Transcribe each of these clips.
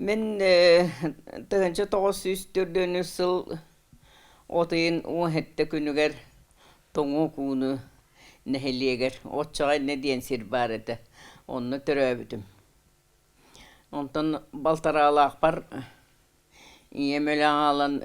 Мин 1904 сыл от ыйын 17 күнүгэр Тоҥуок ууну нэһилиэгэр Оччоҕо иннэ диэн сир баар этэ, онно төрөөбүтүм. Онтон балтараалаахпар ийэм өлө хаалан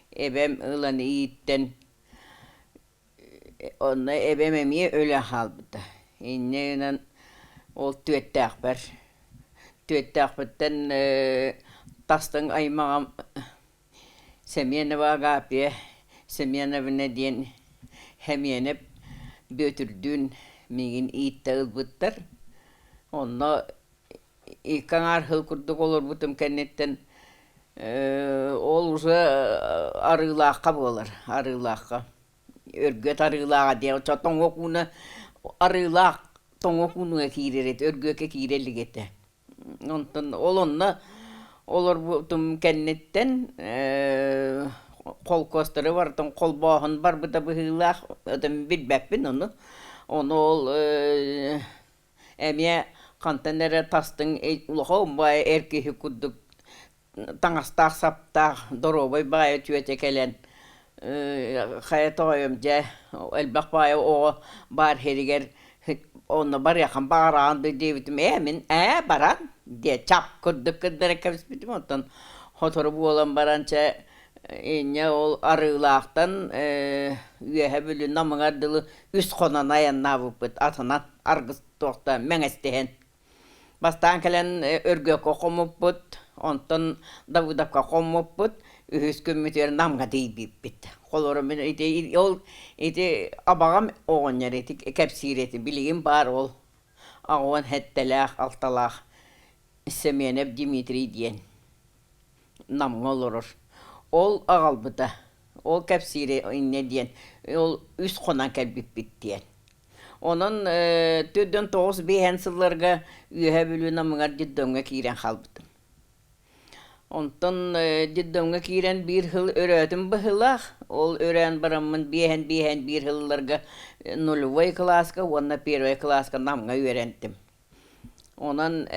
эбэм ылан ииттэн Онно эбэм эмиэ өлөн хаалбыта. Инньэ гынан ол түөттээхпэр, түөттээхпиттэн тастыҥ аймаҕым Семенова Агапия Семеновна диэн Хэмиэнэп Бүөтүрдүүн миигин ииттэ ылбыттар. Онно икки аҥаар сыл курдук олорбутум кэнниттэн ол уже Арыылаахха буолар, Арыылаахха. Өргүөт Арыылааҕа диэн оччо тоҥуок ууна Арыылаах тоҥуок уунуга киирэр этэ, Өргүөккэ киирэ илик этэ. Онтон ол онно олорбутум кэнниттэн холкуостары барытын холбооһун барбыта быһыылаах, это билбэппин ону. Ону ол Эмиэ хантан эрэ тастыҥ улахан баайы эр киһи курдук таҥастаах-саптаах, доруобай баайы түөтэ кэлэн хайа тоҕойум дьэ элбэх баайы оҕо баар сиригэр онно барыаххын баҕараҕын дуу диэбитим ээ мин ээ баран диэ чап курдук гыннара кэбиспитим оттон сотору буолан баран чэ инньэ ол Арыылаахтан Үөһэ Бүлүү Намыгар дылы үс хонон айаннаабыппыт атынан аргыс туохта мэҥэстэһэн. Бастаан кэлэн Өргөккө хоммуппут, онтон Давыдовка хоммуппут, үһүс күммүтүгэр Намҥа тиийбиппит. Холоро мин ити ол ити абаҕам оҕонньор ити кэпсиир этим. Билигин баар ол аҕуон сэттэлээх, алталаах Семенов Дмитрий диэн Намҥа олорор. Ол аҕалбыта. Ол кэпсиирэ инньэ диэн, ол үс хонон кэлбиппит диэн. Онон 49 биэһэн сылларга Үөһээ Бүлүү Намыгар детдомҥа киирэн хаалбытым. Онтон детдомҥа киирэн биир сыл өрөөтүм быһыылаах. Ол өрөөн бараммын биэһэн биэһэн биир сылларга нулевой кылааска уонна первай кылааска Намҥа үөрэнтим. Онон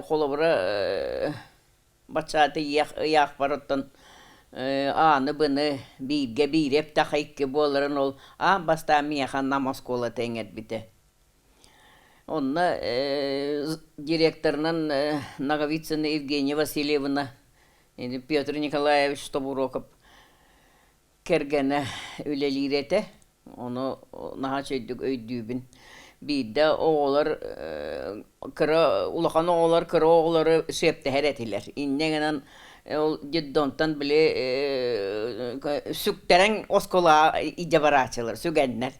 холобура Баччааты ыйаахпар оттон ааны-быны бииргэ биири эптэхэ икки буоларын ол аан бастаан миэхэ Нам оскуолата иҥэрбитэ. Онно директорынан Ноговицына Евгения Васильевна, Петр Николаевич Тобуроков кэргэнэ үлэлиир этэ. Ону наһаа үчүгэйдик өйдүүбүн. Биирдэ оҕолор кыра улахан оҕолор кыра оҕолору сүөптэһэр этилэр. Инньэ гынан ол детдомтан били сүктэрэн оскуолаҕа илдьэ барааччылар, сүгэннэр.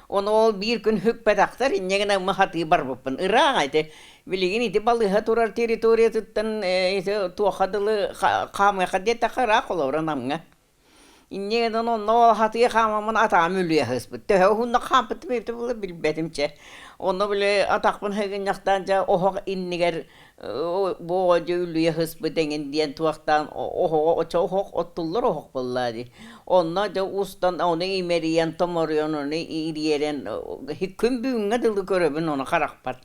Ону ол биир күн сүкпэтэхтэр, инньэ гынан хатыы барбыппын. Ыраах ити. Билигин ити балыыһа турар территориятыттан ити туохха дылы хаамыахха диэтэххэ ыраах холобура Намҥа. Инньэ гынан онно хатыы хаамаммын атаҕым үлүйэ сыспыт. Төһө уһуннук хаампытым эбитэ буолла билбэтим чэ. Онно били атахпын сыгынньахтаан дьэ оһох иннигэр бу оҕо дьэ үлүйэ сыспыт эҥин диэн туохтаан оһоҕо оччо оһох оттуллар оһох буоллаа дии. Онно дьэ устан ону имэрийэн томоруйан ону ириэрэн күн бүгүҥҥэ дылы көрөбүн ону харахпар.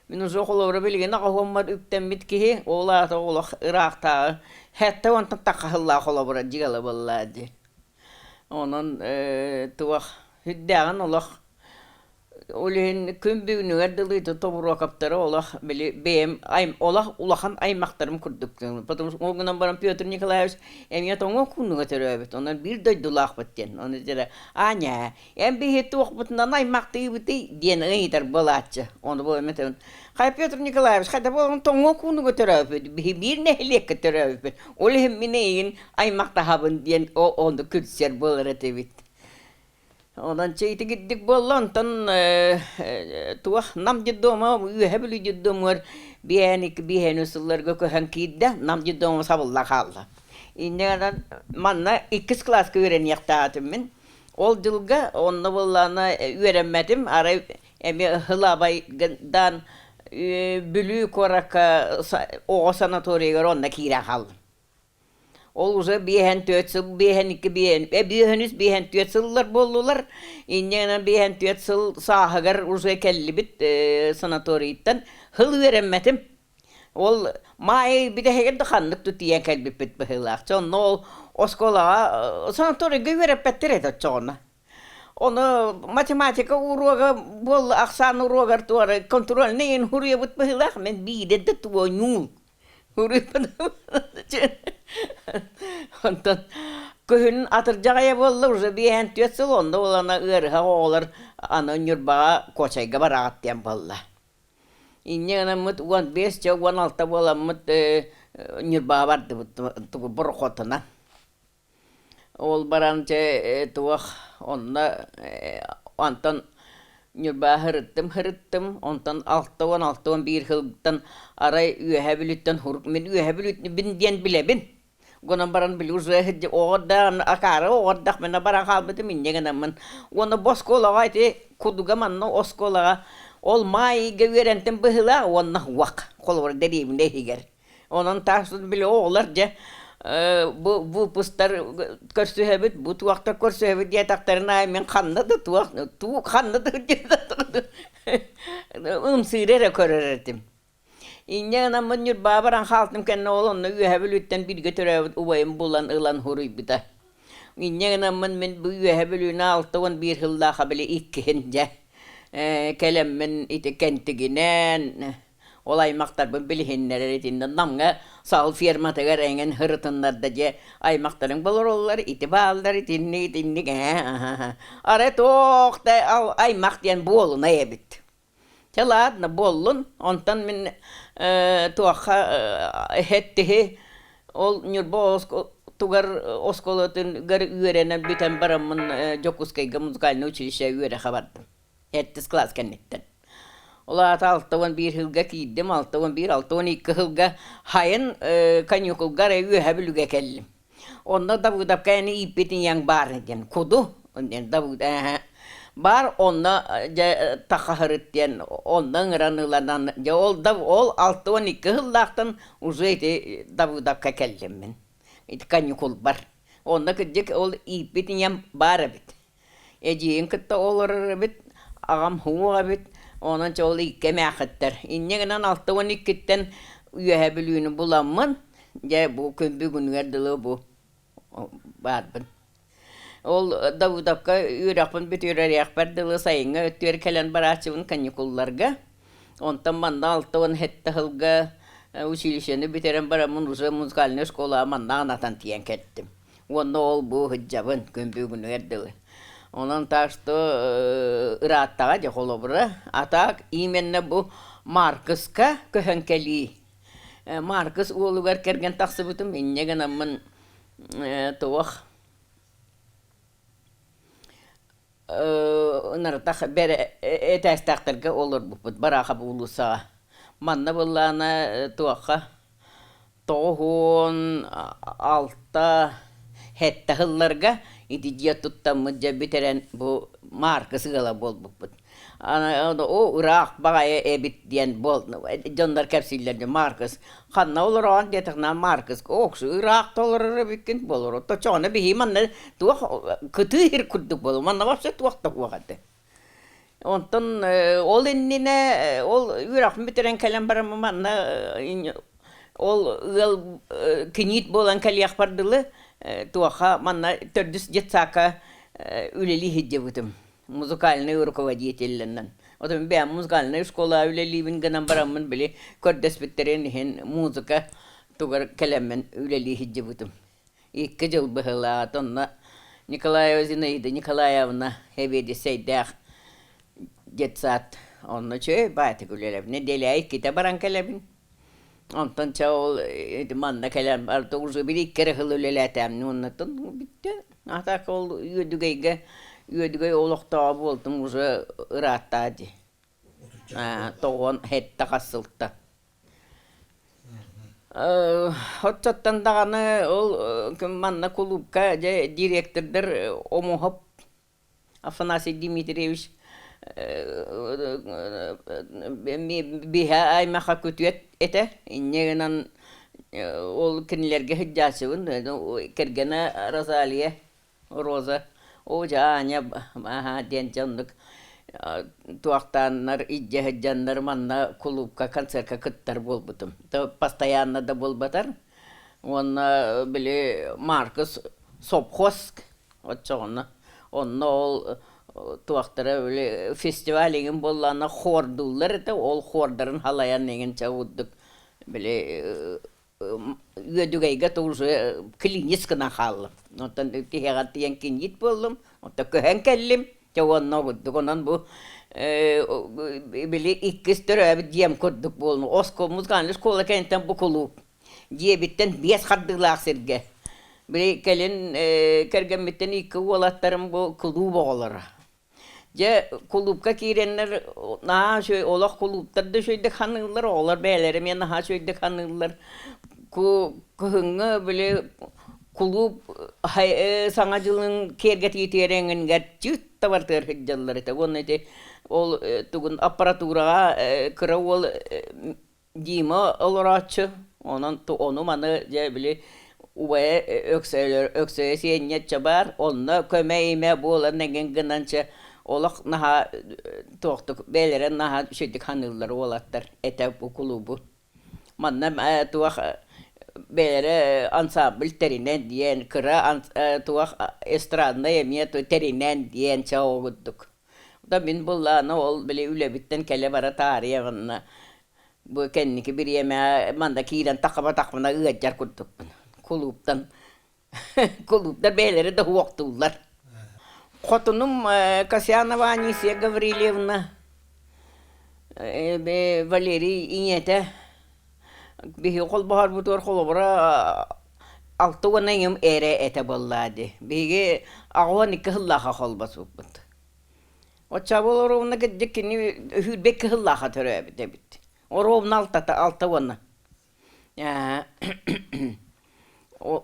Мин уже холобура билигин аҕаһуоммар үктэммит киһи, ол аата олох ыраахтааҕы сэттэ уонтан тахха сыллаах холобура дьыала буоллаа дии. Онон туох сүрдээҕин олох ол иһин күн бүгүнүгэр дылы ити Тобуруокаптары олох били бэйэм олох улахан аймахтарым курдук потому что ол гынан баран Петр Николаевич эмиэ тоҥо куунуга төрөөбүт онон биир дойдулаахпыт диэн ону дьэ ааньаа Эн биһи туохпутунан аймахтыыбытый диэн ыйытар буолааччы. Ону буолан этэбин, Хайа Петр Николаевич, хайда буолан тоҥуо куунуга төрөөбүт, биһи биир нэһилиэккэ төрөөбүппүт. Ол иһин мин эйигин аймахтаһабын диэн ону күлсэр буолар этибит. Онон чэ итигирдик буолла, онтон туох Нам детдома, Үөһэ Бүлүү детдомугар биэһэн икки биэһэн үс сылларга көһөн киирдэ, Нам детдома сабылла хаалла. Инньэ гынан манна иккис кылааска үөрэниэхтээх этим мин. Ол дьылга онно буоллаҕына үөрэммэтим, арай эмиэ Ыһылабайдаан Бүлүү куоракка оҕо санаторийыгар онно киирэн хааллым. Ол уже биэһэн түөрт сыл, биэһэн икки, биэһэн, биэһэн үс, биэһэн түөрт сыллар буоллулар. Инньэ гынан биэһэн түөрт сыл сааһыгар уже кэллибит санаторийыттан. Сыл үөрэммэтим. Ол маай бүтэһигэр да ханнык тутуйан кэлбиппит быһыылаах. Чэ онно ол оскуолаҕа санаторийга үөрэппэттэр этэ оччоҕуна. Ону математика уруога буолла ахсаан уруогар туора контрольный иһин суруйабыт быһыылаах мин биирдэ да туоньуул Онтон күһүн атырдьах айа буолла уже биэһэн түөрт сыл онно буолана ыарыһах оҕолор аны Ньурбаҕа Куочайга бараҕыт диэн буолла. Инньэ гынаммыт 15 чэ 16 буоламмыт Ньурбаҕа бардыбыт борохуотунан. Ол баран дьэ туох онно онтон Ньурбаа сырыттым-сырыттым, онтон 60-61 сылтан арай Үөһээ Бүлүүттэн сурук мин Үөһээ Бүлүүбүн диэн билэбин. Гынан баран били уже оҕордаан акаары оҕордахпына баран хаалбытым инньэ гынаммын. Уонна бу оскуолаҕа ити кудуга манна оскуолаҕа ол маай ыйга үөрэнтим быһыылаах уонна уох холобура дэриэбинэ иһигэр. Онон таас били оҕолор дьэ бу выпустар көрсүһэбит, бу туохтар көрсүһэбит диэтэхтэрин аайы мин ханна да туох туу ханна да ымсыыра эрэ көрөр этим. Инньэ гынаммын Ньурбаҕа баран хаалтым кэннэ ол онно Үөһээ Бүлүүттэн бииргэ төрөөбүт убайым булан ылан суруйбута. Инньэ гынаммын мин бу Үөһээ Бүлүүнү 61 сыллаахха били иккиһин дьэ кэлэммин ити Кэнтигинэн Ол аймахтарбын билиһиннэрэр итиннэ Намҥа саһыл ферматыгар эҥин сырытыннарда дьэ аймахтарыҥ олороллор ити бааллар итинник итинник ээ арай туох да аймах диэн буолунай эбит. Чэ ладно буоллун онтон мин туохха эһэттиһи ол Ньурба тугар оскуолатыгар үөрэнэн бүтэн бараммын Дьокуускайга музыкальнай училище үөрэххэ бардым. Сэттис кылаас кэнниттэн. Ол аата 61 сылга киирдим, 61, 62 сылга сайын каникулга эрэ Үөһээ Бүлүүгэ кэллим. Онно Давыдовка эн ииппит ийэҥ баар диэн, куду диэн Давыд баар онно дьэ тахаһырыт диэн онно ыҥыран ыланан дьэ ол да ол 62 сыллаахтан уже ити Давыдовка кэллим мин ити каникулбар. Онно кырдьык ол ииппит ийэм баар эбит. Эдьиийин кытта олорор эбит, аҕам уҥуох эбит, онон чэ ол икки эмээхиттэр. Инньэ гынан 62-ттэн Үөһээ Бүлүүнү буламмын, дьэ бу күн бүгүнүгэр дылы бу баарбын. Ол Давыдовка үөрэхпин бүтүрэриэхпэр дылы сайыҥҥы өттүгэр кэлэн барааччыбын каникулларга. Онтон манна 67 сылга училищены бүтэрэн бараммын уже музыкальнай школаҕа манна анатан тиийэн кэлтим. Уонна ол бу сылдьабын күн бүгүнүгэр дылы. Онон так что ырааттаҕа дьэ холобура. А так именно бу Маркыска көһөн кэлии. Маркыс уолугар кэргэн тахсыбытым инньэ гынаммын туох ынырытах этээстээхтэргэ олорбуппут Бараахап уулуссаҕа. Манна былаана туохха 96 сэттэ сылларга ити дьиэ туттаммыт дьэ бүтэрэн бу Мааркыс ыала буолбуппут. О ыраах баҕайы эбит диэн буол дьоннор кэпсииллэр дьэ Мааркыс ханна олороҕун диэтэхинэ Мааркыс ооксу ыраах да олорор эбиккин буолар оччоҕуна биһиги манна туох кытыы сир курдук буолуо манна вообще туох да суох этэ. Онтон ол иннинэ ол үөрэхпин бүтэрэн кэлэн баран манна ол ыал киниит буолан кэлиэхпэр дылы туохха манна төрдүс детсадка үлэлии сылдьыбытым музыкальнай руководителинэн. Отон бэйэм музыкальнай школаҕа үлэлиибин гынан бараммын били көрдөспүттэрин иһин музыка тугар кэлэммин үлэлии сылдьыбытым. Икки дьыл быһыылаах онно Николаева Зинаида Николаевна сэбиэдиссэйдээх детсад онно үчүгэй баайтык үлэлэбин. Нэдиэлэ иккитэ баран кэлэбин. Онтон чэ ол ити манна кэлэн барыта уже били икки эрэ сыл үлэлээтэм уоннаттан бүттэ. А так ол Үөдүгэйгэ Үөдүгэй олохтооҕо буолтум уже ырааттаа дии. Тоҕуон сэттэ хас сылта. Оччоттон даҕаны ол манна кулуупка дьэ директордар Омуһоп Афанасий Дмитриевич биһэ аймаха күтүөт этэ. Инньэ гынан ол кинилэргэ сылдьааччыбын кэргэнэ Розалия Роза, оо дьэ Аня аһаа диэн дьэ оннук. туохтааннар илдьэ сылдьаннар манна кулуупка концертка кыттар буолбутум. Постоянно да буолбатар. Уонна били Маркус сопхуос оччоҕуна онно ол туохтара били фестиваль эҥин буоллаҕына хордууллар этэ ол хордарын халайан эҥин чэ курдук били Үөдүгэйгэ уже клиниц гынан хааллым. Оттон тиһэҕэр тиийэн киниит буоллум, оттон көһөн кэллим. Дьэ уонна курдук онон бу били иккис төрөөбүт дьиэм курдук буоллум. Оскуола музыкальнай школа кэнниттэн бу кулууп дьиэбиттэн биэс хардыылаах сиргэ. Били кэлин кэргэммиттэн икки уолаттарым бу кулууп оҕолоро. Дьэ, кулуупка киирэннэр наһаа үчүгэй олох кулууптар да үчүгэйдик ханыыллар, оҕолор бэйэлэрэ эмиэ наһаа үчүгэйдик ханыыллар. Кыһыҥҥы били кулууп Саҥа дьылын киэргэтиитигэр эҥинигэр чыыт да барытыгар сылдьаллар этэ. Уонна ити ол тугун аппаратураҕа кыра уол Дима олорооччу, онон ону-маны дьэ били убайа Өксөйө сиэнньэччэ баар, онно көмө-имэ буолан эҥин гынан чэ олох наһаа туохтук бэйэлэрэ наһаа үчүгэйдик саныыллар уолаттар этэ бу кулуубу. Манна туох бэйэлэрэ ансамбль тэринэн диэн, кыра туох эстраднай эмиэ тэринэн диэн чэ ол курдук. Да мин буллаана ол били үлэбиттэн кэлэ-бара таарыйа манна бу кэнники бириэмэ манна киирэн таххабатахпына ыалдьар курдукпун. Кулууптан кулууптар бэйэлэрэ да уохтууллар. Хотунум Касьянова Анисия Гаврильевна Валерий ийэтэ биһиги холбоһорбутугар холобура 60 ыйым эрэ этэ буоллаа дии. Биһиги 82 сыллааха холбоспуппут. Оччоҕо оруобуна кырдьык кини үһүүрбэт кыһыллааха төрөөбүт эбит. Оруобуна алтата, алта уонна.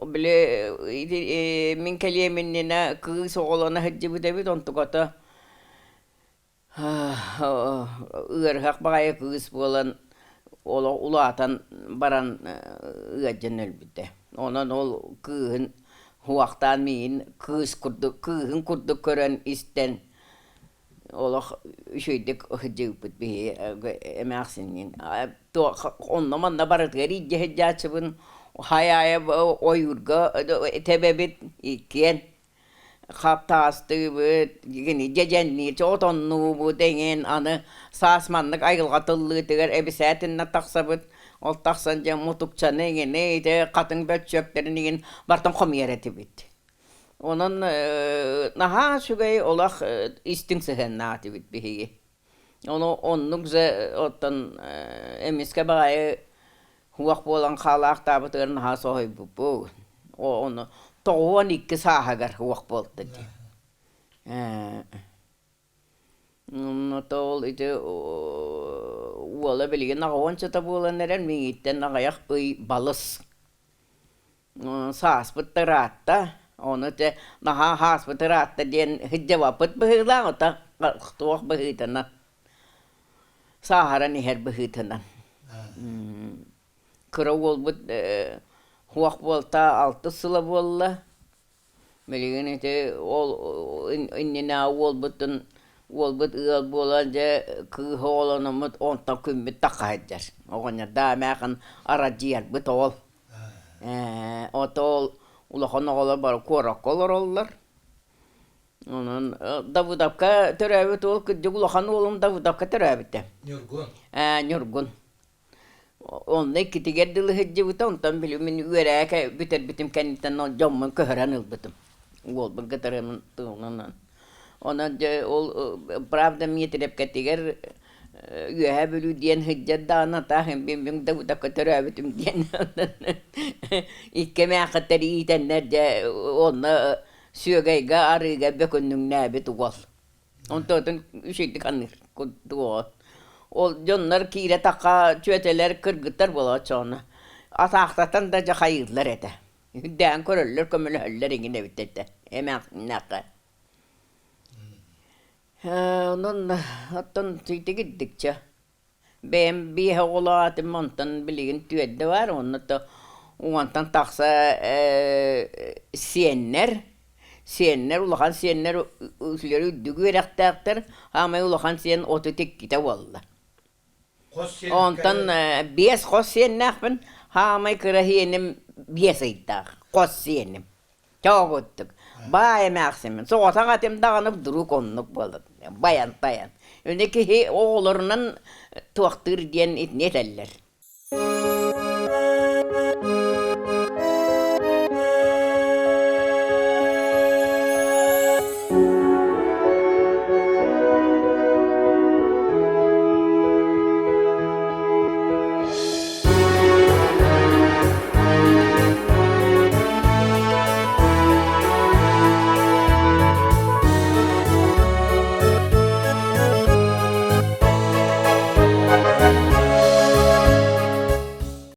Били мин кэлиэм иннинэ кыыс оҕолоно сылдьыбыт эбит, онтуката Ыарыһах баҕайы кыыс буолан олох улаатан баран ыалдьан өлбүтэ. Онон ол кыыһын уһуохтаан миигин кыыс курдук кыыһын курдук көрөн истэн олох үчүгэйдик сылдьыбыппыт биһиги эмээхсинниин. Онно-манна барытыгар илдьэ сылдьааччыбын, хайаайа ойуурга тэбэбит иккиэн Хаптаастыыбыт, гини дьэдьэнниир, отоннуубут эҥин, аны саас маннык айылҕа тыллыытыгар эбисээтиннэ тахсабыт, ол тахсан дьэ мутукчаны эҥини, ити хатыҥ бөччөктөрүн игин бартан хомуйар этибит. Онон наһаа үчүгэй олох истиҥ сыһыаннаах этибит биһиги. Ону оннук же оттон эмискэ баҕайы уох буолан хаалаахтаабытыгар наһаа соһуйбуппут. Ону 92 сааһыгар уох буолта дии. Онно ол ити уола билигин аҕа буолан эрэр миигиттэн аҕыйах ый балыс. Сааспыт да ыраатта, ону ити наһаа сааспыт ыраатта диэн сылдьыбаппыт быһыылаах, ото туох быһыытынан, сааһыран иһэр быһыытынан. Кыра уолбут суох буолта алтыс сыла буолла. Билигин ити ол иннинээҕи уолбутун уолбут ыал буолан дьэ кыыс оҕолономмут онтон күммүт тахха сылдьар. Оҕонньордоох эмээхин арадьыйарбыт ол. Ээ, ото ол улахан оҕолор бары куоракка олороллор. Онон Давыдовка төрөөбүт уол кырдьык улахан уолум Давыдовка төрөөбүтэ. Ньургун. Ээ, Ньургун. Онно иккитигэр дылы сылдьыбыта, онтон били мин үөрээ бүтэрбитим кэнниттэн дьоммун көһөрөн ылбытым. Уолбун кытары тылынан. Онон дьэ ол правда Миитирэпкэтигэр Үөһээ Бүлүү диэн сылдьар даҕаны атаах мин Давыдовка төрөөбүтүм диэн икки эмээххиттэр иитэннэр дьэ онно сүөгэйгэ арыыга бөкүннүҥнээбит уол. Онтон үчүгэйдик аныыр курдук Ол дьоннор киирэ тахха чүөтэлэр кыргыттар буолааччы атаахтатан да дьахайыыллар этэ. Үрдээн көрөллөр, көмөлөһөллөр иҥин эбит этэ эмээхсиннээххэ. Онон оттон тигирдикчэ бэйэм биэһэ оҕолоотум онтон билигин түөрдэ баар уонна то уонтан тахса сиэннэр. Сиэннэр, улахан сиэннэр үксүлэрэ үрдүк үөрэхтээхтэр, хаамай улахан сиэн 32-тэ буолла. Онтон биэс хос сиэннээхпин, хаамай кыра сиэним 5 ыйдаах, хос сиэним. Чоогуттук. Баай эмээхсиммин. Соҕотох этим даҕаны вдруг оннук буолар. Байан-тайан. Үнэ киһи оҕолорунан туохтуур диэн итини этэллэр.